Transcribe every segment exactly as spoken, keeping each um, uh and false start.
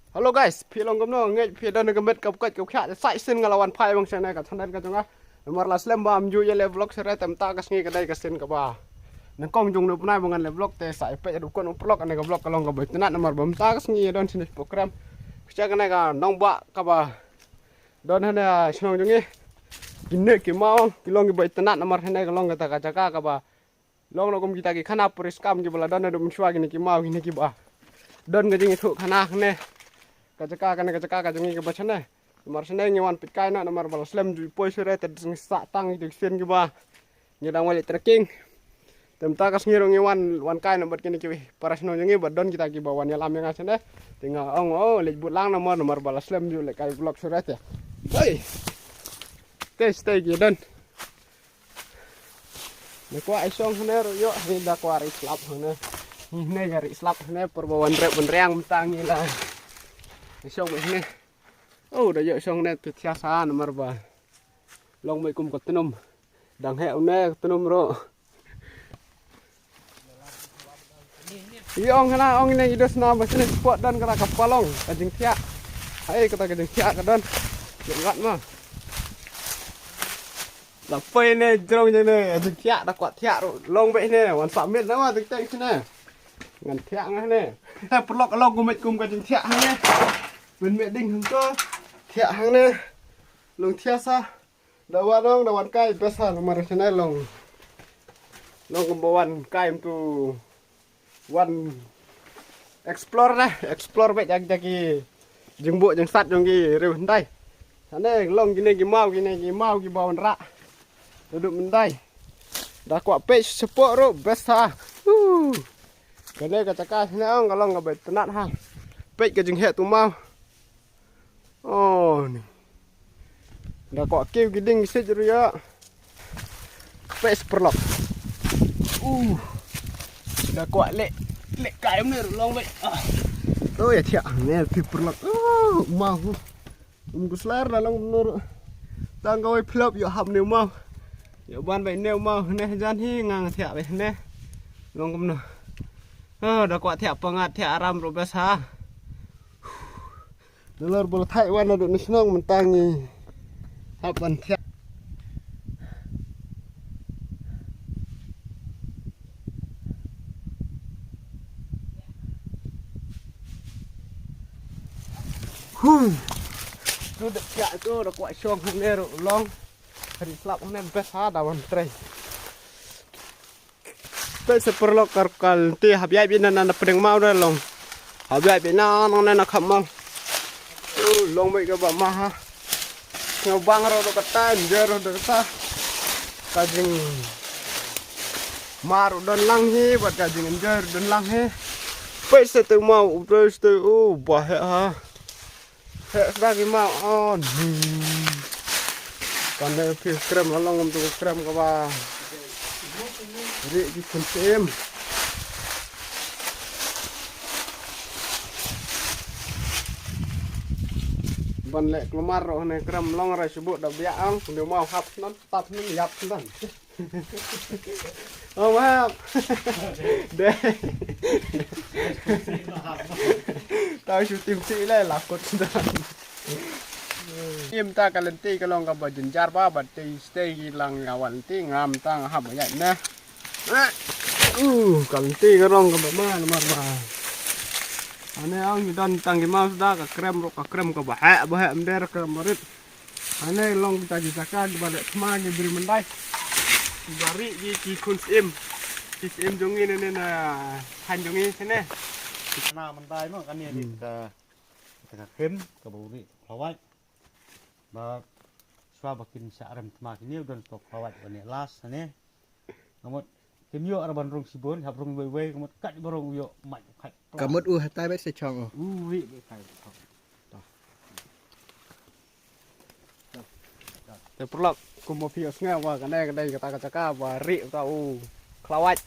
Hello guys, phi long kumno? Ngeit phi don ka met ka pkot ka khiah, sa shisien nga la wan phai bang shane ka channel ka jong nga. Namar la slem ba ym ju ïa leh vlog shuh re, te mynta ka sngi ka dei ka sien kaba nyngkong jong u bnai ba ngan leh vlog, te sa ïa peit haduh katno pyrlok. Kane ka vlog ka long kaba itynnad namar ba mynta ka sngi don shane program. Phi check kane ka nongbah kaba don hane ha shnong jong ngi. Kine ki maw ki long kiba itynnad namar hane ka long kata ka jaka kaba long noh kum kita ki khana puriskam kiba la don haduh mynshuwa, kine ki maw kine kiba don ka jingïathuh khana hangne. Ka jaka kane ka jaka ka jong ngi kaba shane. Namar shane ngi wan peit kai noh namar ba la slem ju poi shuh re, te ngi sah tang ïa ki sien kiba ngi dang wan leit trekking. Te mynta ka sngi ruh ngi wan, wan kai noh bad kine ki para shnong jong ngi ba don kita kiba wan ïalam ïa nga shane. Te nga ong o leit bud lang namar, namar ba la slem ju leh kai vlog shuh re te. Hei. Te stay ki don. Da kwah ai shong hane ruh ïoh, hane da kwah ri slap hane. Hane ïa ri slap hane, por ba wan rep wan riang mynta ngi la ai shong hane. Oh, da ïoh shong hane tu thia sa namar ba long mai kum ka tnum. Dang heh une ka tnum ruh. I ong hana ong ine i dos na ba sini spot don kata ka palong ka jingthiah. Hai kata ka jingthiah ka don. Jingwat ma. La poi ne jrong jong ne jingthiah da kwah thiah ruh long beh ne wan sa mit na ma tik tek sini. Ngan thiah nga ne. Te pyrlok long kum kum ka jingthiah hangne. Pynmih ding hangto. Thiah hangne. Long thiah sa. Da wan ong da wan kai best ha namar sini long. Long kumba wan kai mynta wan explore na, explore bad jaki jingbuh jingsat jong ki riew hyndai. Sane long kine ki maw, kine ki maw kiba wan rah. Duduk myndai. Da kwah peit shapoh ruh best ha. Huh. Kane ka jaka sini ong ka long kaba itynnad ha. Peit ka jingheh tu maw. Oh ni. Da kwah kiew ki ding sej ruh ïa. Peit pyrlok. Uh. Da kwah leh, leh kai ne ruh long bad. Ah. Oh ïa thiah ne phi pyrlok. Oh, ma hu. Um kuslar da long nur. Tang kawei phlop ïa hap ne ma. Ïa ban bad ne ma ne jan hi ngang thiah bad ne. Long kumno. Oh, da kwah thiah pyngngad thiah aram ruh best ha. Nalor ba la thait wan naduh na shnong mynta ngi hap ban thiah. Huh. Tu da thiah tu da kwah shong hangne ruh long. Ri slap hangne best ha da wan trei. Peit sa pyrlok ka, ka lynti hap ïaid beit na, na pdeng maw da long. Hap ïaid beit na nang na kham maw. Uh, long beit kaba ma ha. Nga bang ruh da kata, njer ruh da kata. Ka jingma ruh don lang hi, bad ka jingnjer don lang hi. Peit sa tu maw, u peit sa tu, uh, ba heh ha. Heh sda ki maw on. Kane phi krem la long kum tu krem kaba rieh ki khun syiem. Ban leh kulmar ruh ne krem long ra shu buh da biah ong, ne maw hap snan, tap snan, ïap snan. Oh, map. Dei. Tau shu tim sih le lakut dah. Im ta ka lynti ka long kaba jynjar ba, ba tei stei ki lang ïa wan lynti ngam tang hap ïa ne. Uh, ka lynti ka long kaba ma namar ba. Ane ang don tang ki maw sda ka krem ruh ka krem kaba heh ba heh, em der krem marit. Ane long kita ki jaka kiba leh thma ki briew myndai. Kiba rieh ki, ki khun syiem. Ki syiem jong ngi ne, ne na thaiñ jong ngi ne. Na myndai mo kane. Hmm. Ka, ka khim kaba u rieh khlawait. Ba shuwa ba kin shah rem thma kine u don stok khlawait ba ne las ne. Ka mut kim ïoh ar ban rung shibun, hap rung wei wei, ka mut kat ba rung u ïoh mait u khat. Ka mut u hatai bad sa chong u. U ri bad kai chong. Te pyrlok, kum ma phi ïoh sngew ba kane ka dei kata ka jaka ba rieh uta u khlawait.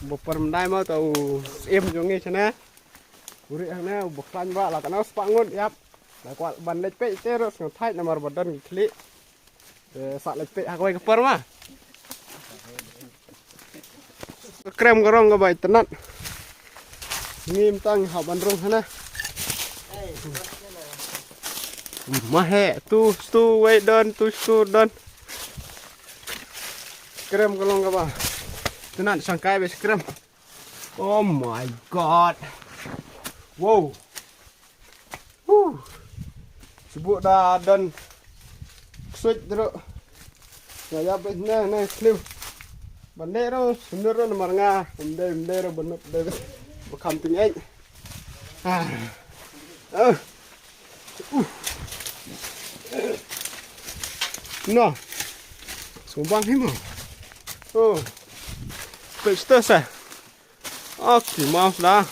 Ba pyrmyndai ma uta u syiem jong ngi shane. U rieh hangne u ba khlaiñ ba la kano spah ngut ïap. La kwah ban leit peit te ruh sngewthait namar ba don ki khlieh. Te sa leit peit ha kawei ka por ma. Krem ka rong kaba itynnat. Ngim tang hap ban rung hana. Mahe tu stu wei don tu stu don. Skrem ka long kaba. Tynat shangkai beit skrem. Oh my god. Wow. Huh. Sibuk da don. Ksuid dro. Nga ïap beit ne ne kliw. Ban dei ro sumir ro namar nga. Ym dei ym dei ro ban ym dei. Ba kham ting eng. Ah. Ah. Uh. No. Sumbang hi mo. Oh. Pesta sa. Oh, ki mau da.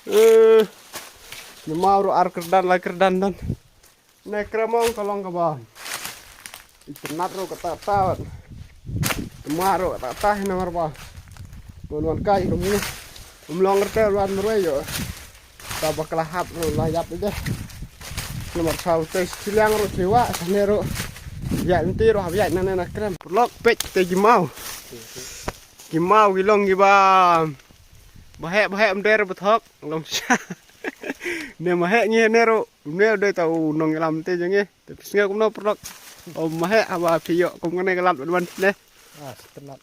Eh. Ki mau ro ar kerdan lai kerdan dan. Ne krem ong ka long kaba. Itynnat ruh kata kata. Tymar ruh kata kata hi namar ba. Ban wan kai kum ngi. Ym long rte wan marwei ïoh. Kaba ka la hap ruh la ïap ïa de. Namar saw te shiliang ruh shiwa shane ruh. Ïaid lynti ruh hap ïaid nangne na krem. Paralok peit te ki maw. Ki maw ki long kiba. Ba heh ba heh ym der ba thok long sha. Ne ma heh ngi ne ruh. Ne dei ta u nongïalam te jong ngi. Te phi sngew kumno paralok. Ym heh haba phi ïoh kum kane ka lad ban wan ne. Ah, itynnat.